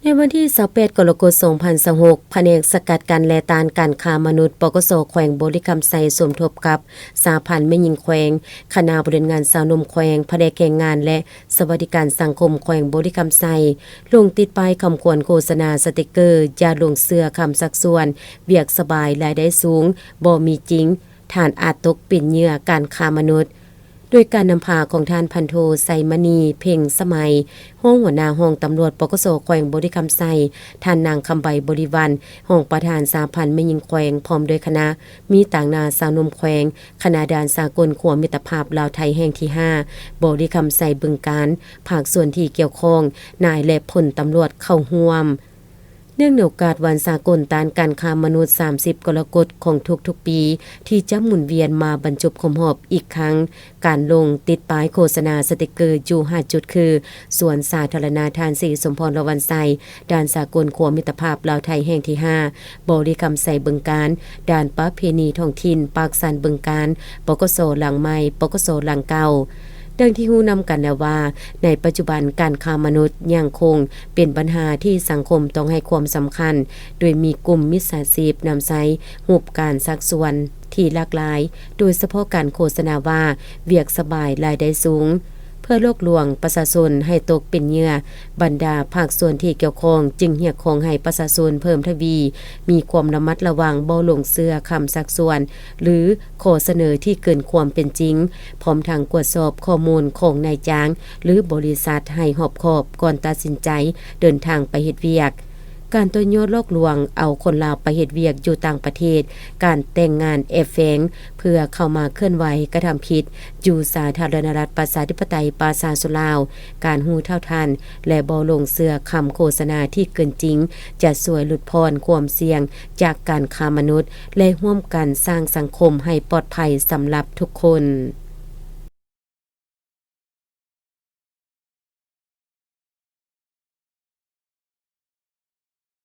ໃນວັນທີຊາວແປດ ກໍລະກົດ ສອງພັນຊາວຫົກ ພະແນກສະກັດກັ້ນ ແລະ ຕ້ານການຄ້າມະນຸດ ປກສ ແຂວງບໍລິຄຳໄຊ ສົມທົບກັບສະຫະພັນແມ່ຍິງແຂວງ, ຄະນະບໍລິຫານງານຊາວໜຸ່ມແຂວງ, ພະແນກແຮງງານ ແລະ ສະຫວັດດີການສັງຄົມແຂວງບໍລິຄຳໄຊ ລົງຕິດປ້າຍຄຳຂວັນໂຄສະນາສະຕິກເກີ ຢ່າຫຼົງເຊື່ອຄຳຊັກຊວນ, ວຽກສະບາຍ, ລາຍໄດ້ສູງ, ບໍ່ມີຈິງ, ທ່ານອາດຕົກເປັນເຫຍື່ອການຄ້າມະນຸດ. ໂດຍການນຳພາຂອງທ່ານພັນໂທ ໄຊມະນີ ເພັງສະໄໝ ຮອງຫົວໜ້າຫ້ອງຕຳຫຼວດ ປກສ ແຂວງບໍລິຄຳໄຊ, ທ່ານນາງ ຄຳໃບ ບໍລິວັນ ຮອງປະທານສະຫະພັນແມ່ຍິງແຂວງ ພ້ອມດ້ວຍຄະນະ, ມີຕາງໜ້າຊາວໜຸ່ມແຂວງ, ຄະນະດ່ານສາກົນຂົວມິດຕະພາບລາວໄທແຫ່ງທີຫ້າ ບໍລິຄຳໄຊ ບຶງການ, ພາກສ່ວນທີ່ກ່ຽວຂ້ອງ, ນາຍ ແລະ ພົນຕຳຫຼວດເຂົ້າຮ່ວມ. ເນື່ອງໃນໂອກາດວັນສາກົນຕ້ານການຄ້າມະນຸດ ສາມສິບ ກໍລະກົດ ຂອງທຸກໆປີ ທີ່ຈະໝູນວຽນມາບັນຈົບຄົບຮອບອີກຄັ້ງ, ການລົງຕິດປ້າຍໂຄສະນາສະຕິກເກີຢູ່ຫ້າຈຸດ ຄື ສວນສາທາລະນະທ່ານສີສົມພອນ ລະວັນໄຊ, ດ່ານສາກົນຂົວມິດຕະພາບລາວໄທແຫ່ງທີຫ້າ ບໍລິຄຳໄຊ ບຶງການ, ດ່ານປະເພນີທ້ອງຖິ່ນ ປາກຊັນ ບຶງການ, ປກສ ຫຼັງໃໝ່, ປກສ ຫຼັງເກົ່າ. ດັ່ງທີ່ຮູ້ນຳກັນແລ້ວວ່າ, ໃນປັດຈຸບັນການຄ້າມະນຸດຍັງຄົງເປັນບັນຫາທີ່ສັງຄົມຕ້ອງໃຫ້ຄວາມສຳຄັນ, ໂດຍມີກຸ່ມມິດສາຊີບນຳໃຊ້ຮູບການຊັກຊວນທີ່ຫຼາກຫຼາຍ, ໂດຍສະເພາະການໂຄສະນາວ່າ ວຽກສະບາຍ, ລາຍໄດ້ສູງ, ເພື່ອຫຼອກລວງປະຊາຊົນໃຫ້ຕົກເປັນເຫຍື່ອ. ບັນດາພາກສ່ວນທີ່ກ່ຽວຂ້ອງຈຶ່ງຮຽກຮ້ອງໃຫ້ປະຊາຊົນເພີ່ມທະວີມີຄວາມລະມັດລະວັງ, ບໍ່ຫຼົງເຊື່ອຄຳຊັກຊວນ ຫຼື ຂໍ້ສະເໜີທີ່ເກີນຄວາມເປັນຈິງ, ພ້ອມທັງກວດສອບຂໍ້ມູນຂອງນາຍຈ້າງ ຫຼື ບໍລິສັດໃຫ້ຮອບຄອບກ່ອນຕັດສິນໃຈເດີນທາງໄປເຮັດວຽກ. ການຕໍ່ຍອດຫຼອກລວງເອົາຄົນລາວໄປເຮັດວຽກຢູ່ຕ່າງປະເທດ, ການແຕ່ງງານແອບແຝງເພື່ອເຂົ້າມາເຄື່ອນໄຫວກະທຳຜິດຢູ່ສາທາລະນະລັດ ປະຊາທິປະໄຕ ປະຊາຊົນລາວ, ການຮູ້ເທົ່າທັນ ແລະ ບໍ່ຫຼົງເຊື່ອຄຳໂຄສະນາທີ່ເກີນຈິງ ຈະຊ່ວຍຫຼຸດຜ່ອນຄວາມສ່ຽງຈາກການຄ້າມະນຸດ ແລະ ຮ່ວມກັນສ້າງສັງຄົມໃຫ້ປອດໄພສຳລັບທຸກຄົນ.